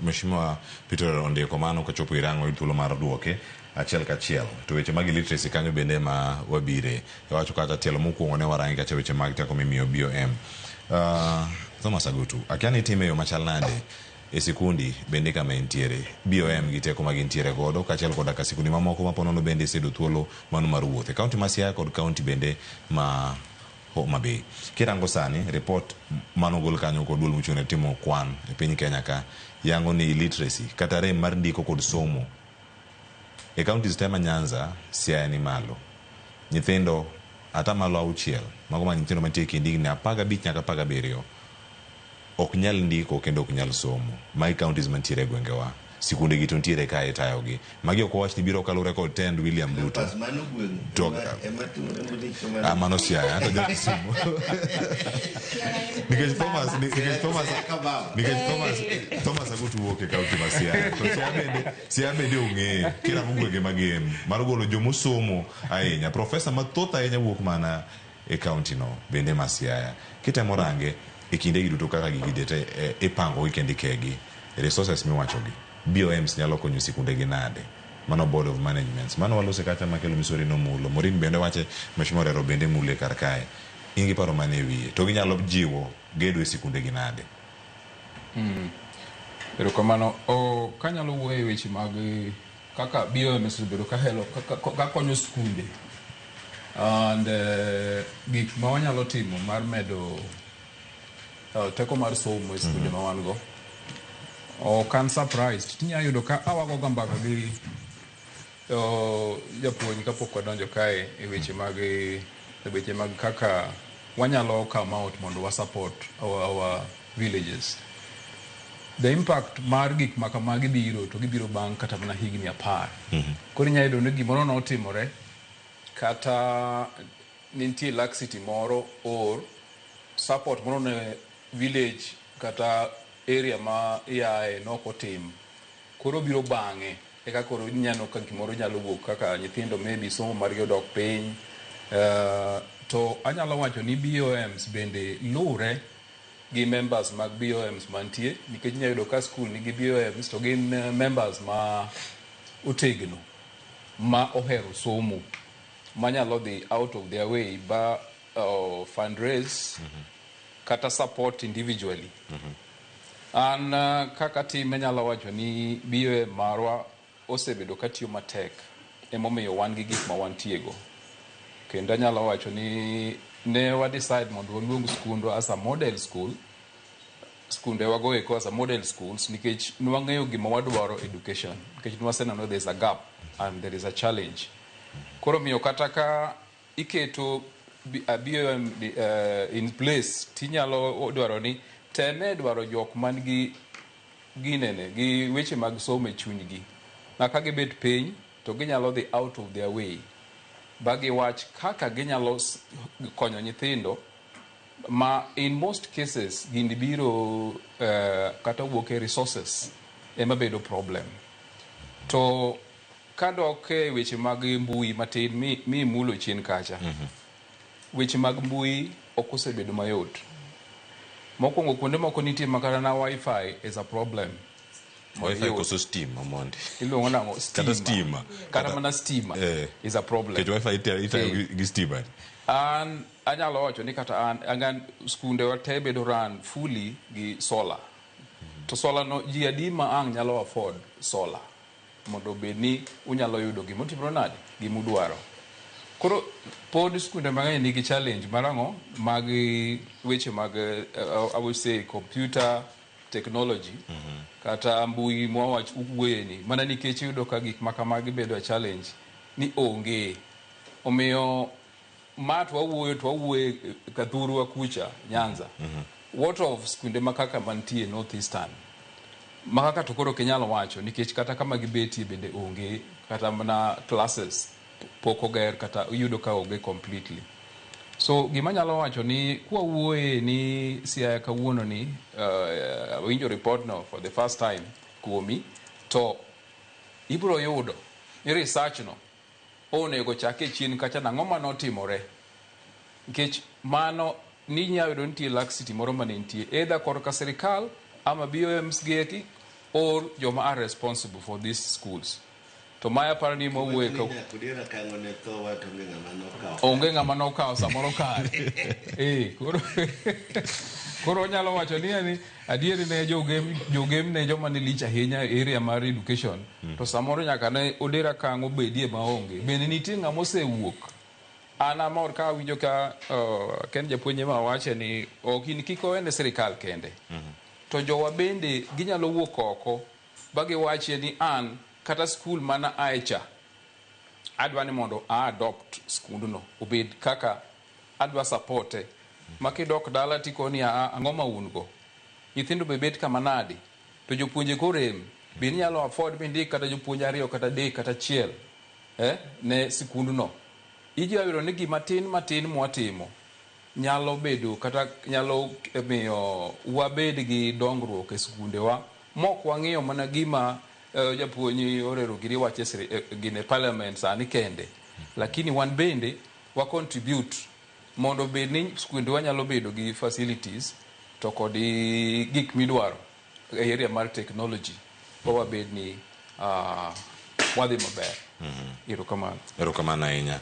Mheshimiwa Peter ondiko mano kochopo irang'o oyud thuolo mar duoke achiel kachiel. To weche mag illiteracy kanyo bende ma wabire. Iwacho kacha tielo mokwongo ne warangi kacha weche mag teko mimiyo BOM. Thomas Agutu, akia ni itime e yo machal nade e sikundi bende kama entiere. BOM gi teko ma gintiere godo kaachiel koda ka sikundi mamoko ma ponono bende iseyudo thuolo mano mar wuoth e kaunti ma Siaya kod kaunti bende ma Homa Bay. Kirango sani, report manogol kanyo kod duol mochung' ne timo kwan e piny Kenya ka yango ni illiteracy kata rem mar ndiko kod somo e counties te ma Nyanza, Siaya ni malo. Nyithindo 6% mago ma nyithindo mantie e kind higni 15 nyaka 17 ok nyal ndiko kendo ok nyal somo. Magi counties mantiere e gwengewa. Sikunde gi to ntiere kae itayogi. Magi ok wawach ni biro kalure kod tend William Ruto. Pas mano gweng' To ema timore malich kamano. Ah, mano Siaya, anto jo Kisumu. Nikech Thomas, nikech Thomas, nikech Thomas, Thomas Agutu wuok e kaunti ma Siaya. To Siaya bende ong'e kirango gwenge magem mar golo jomosomo ahinya. Profesa mathoth ahinya wuok mana e kaunti no bende ma Siaya. Kitemo range e kinde gi duto kaka gigi te ipango gi kendo ikegi, resources miwacho gi, BOMs nyalo konyo sikunde gi nade? Mano board of management. Mano walose kacha makelo Misori nomulo. Maureen bende wache, Mheshimiwa Orero bende mule kar kae. In gi paro mane e wiye? To ginyalo jiwo gedo e sikunde gi nade? Erokamano. Kanyalo wuoyo e weche mag kaka BOM osebedo ka helo ka konyo skunde and gik ma wanyalo timo mar medo teko mar somo e skunde ma wan go. Ok an surprised. Tinya yudo ka awagoga mbaka gi japuonj kapok wadonjo kae e weche mag kaka wanyalo come out mondo wa support our villages. The impact mar gik ma kamagi biro to gibiro bang' kata mana higni 10. Koro inyalo yudo ni gimoro notimore kata nitie laxity moro or support moro ne village kata area ma iae nok otim. Koro biro bang'e eka koro ineno ka gimoro nyalo wuok kaka nyithindo maybe somo margi odok piny. To anyalo wacho ni BOMs bende lure gi members mag BOMs mantie, nikech inyalo yudo ka school nigi BOMs to gin members ma otegno ma ohero somo manyalo dhi out of their way ba fundraise kata support individually. An kaka time anyalo wacho ni BOM marwa osebedo katiyo matek, emomiyo wan gi gik ma wantiego. Kendo anyalo wacho ni ne wa decide mondo waluong skundwa as a model school, skunde wago eko as a model schools, nikech nwang'eyo gima wadwaro education, nikech nwaseneno there is a gap and there is a challenge. Koro miyo kata ka iketo a BOM in place, tinyalo dwaro ni teme dwaro jok man gi ginene gi weche mag somo e chunygi ma ka gibet piny to ginyalo dhi out of their way ba giwach kaka ginyalo konyo nyithindo ma in most cases gini biro kata wuok e resources ema bedo problem. To kadok e weche mag mbui matin mi mulo chien kacha, weche mag mbui ok osebedo mayot. Mokwongo, kuonde moko nitie makata na wifi is a problem. Wifi Yot. koso stima mondi? Iluongo nang'o? Kata stima. Kata mana stima is a problem. Nikech wifi itayo gi stima. An anyalo wacho ni kata an angan skunde wa te bedo run fully gi solar. To solar no, ji adi ma ang' nyalo afford solar mondo obed ni unyalo yudo gimotimore nade gimudwaro? Koro pod skunde mang'eny nigi challenge mar ang'o mag weche mag I would say computer technology kata mbui mwawach wuoye ni, mana nikech iyudo ka gik ma kamagi bedo a challenge ni onge. Omiyo ma to wawuoyo, to wawuoyo kathurwa kucha Nyanza. What of skunde ma kaka mantie North Eastern ma kaka to koro ok inyal wacho, nikech kata kama gibetie bende onge, kata mana classes pok oger, kata iyudo ka onge completely. So gima nyalo wacho ni kwawuoye ni Siaya kawuono ni awinjo report no for the first time kuomi, to ibiro yudo ni research no onego chak e chien kacha, nang'o manotimore, nikech mano ni inyalo yudo nitie laxity moro mane nitie either korka sirikal ama BOMs gi eki. Or joma are responsible for these schools. To maya aparo ni mawuoye ka Odera Kang'o ne tho wa to onge ng'ama nokawo. Onge ng'ama nokawo samoro kare. Eh, koro onyalo wacho ni yani adieri ne jogem jogem ne joma ne lich ahinya e area mar education to samoro nyaka ne Odera Kang'o bedie maonge. Bende nitie ng'ama osewuok. An amor ka awinjo ka ken japuonj ema wache ni ok in kik owene sirikal kende. To jowa bende ginyalo wuok oko ba giwachie ni an kata skul mana ae cha adwa ni mondo a adopt skundno obed kaka adwa supporte ma kidok dala tikoni a ang'o ma un go nyithindo be bet kama nade to jopuonje korem be inyalo afford mindik kata jopuonj ariyo kata adek kata achiel ne sikundno ijalo yudo ni gima tin matin mwatimo nyalo bedo kata nyalo miyo wabed gi dongruok e skundewa mok wang'iyo mana gima japuonj Orero giri wacho e gine parliament sani kende, lakini wan bende wa contribute mondo bed ni skundewa nyalo bedo gi facilities to kod gik midwaro e area mar technology ba wabed ni wadhi maber. Erokamano. Erokamano ahinya.